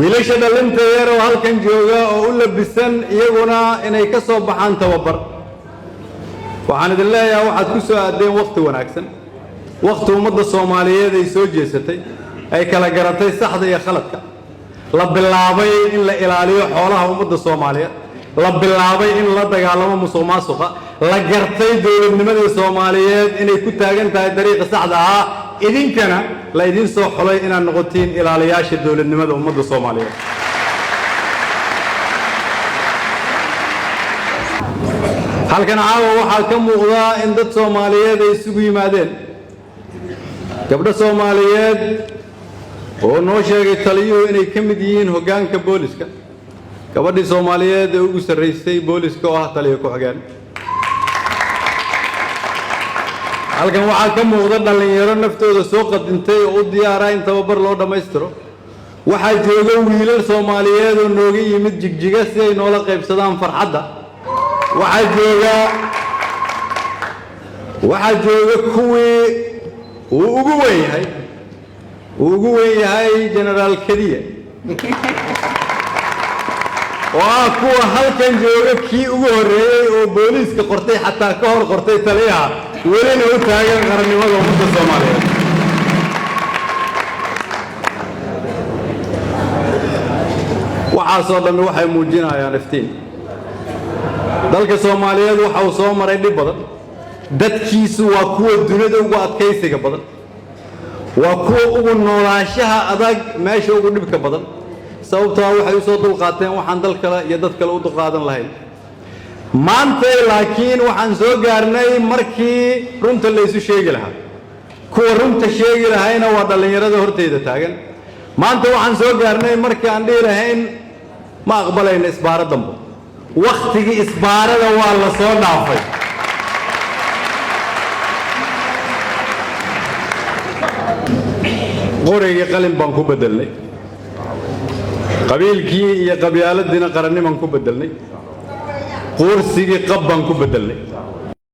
Wiilasha dhallinta yar oo halkan jooga oo u labisan iyaguna inay ka soo baxaan tababar, waxaan idin leeyahay waxaad ku soo aadeen wakhti wanaagsan, wakhti ummadda Soomaaliyeed ay soo jeesatay, ay kala garatay saxda iyo khaladka, la bilaabay in la ilaaliyo xoolaha ummadda Soomaaliyeed, la bilaabay in la dagaalamo musuq maasuqa, la gartay dowladnimadii Soomaaliyeed inay ku taagan tahay dariiqa saxda ahaa. Idinkana la idiin soo xulay inaad noqotiin ilaaliyaasha dowladnimada ummadda Soomaaliyeed. Halkan caawa waxaa ka muuqdaa in dad Soomaaliyeed ay isugu yimaadeen, gabdho Soomaaliyeed oo noo sheegay taliyuhu inay ka mid yihiin hoggaanka booliska, gabadhii Soomaaliyeed ee ugu sarraysay booliska oo ah taliya ku-xigeen. Halkan waxaa ka muuqda dhallinyaro naftooda soo qadintay oo u diyaara in tababar loo dhammaystiro. Waxaa jooga wiilal Soomaaliyeed oo nooga yimid Jigjiga si ay noola qaybsadaan farxadda. Waxaa jooga kuwii uu ugu weyn yahay, uu ugu weyn yahay Genaraal Kadiya, oo ah kuwa halkan jooga kii ugu horreeyey oo booliiska qortay, xataa ka hor qortay taliyaha, welina u taagan qarannimada ummadda Soomaaliyeed. Waxaasoo dhammi waxay muujinayaan iftiin. Dalka Soomaaliyeed waxa uu soo maray dhib badan. Dadkiisu waa kuwa dunida ugu adkaysiga badan, waa kuwa ugu noolaanshaha adag meesha ugu dhibka badan, sababtoo ah waxay u soo dulqaateen waxaan dal kale iyo dad kale u dulqaadan lahayn. Maantay laakiin waxaan soo gaarnay markii runta laysu sheegi lahaa. Kuwa runta sheegi lahayna waa dhallinyarada horteyda taagan. Maanta waxaan soo gaarnay markii aan dhihi lahayn ma aqbalayna isbaaro dambo, wakhtigii isbaarada waa la soo dhaafay. Qorigii qalin baan ku beddelnay, qabiilkii iyo qabyaaladiina qarannimaan ku beddelnay, quursigii qab baan ku beddelnay.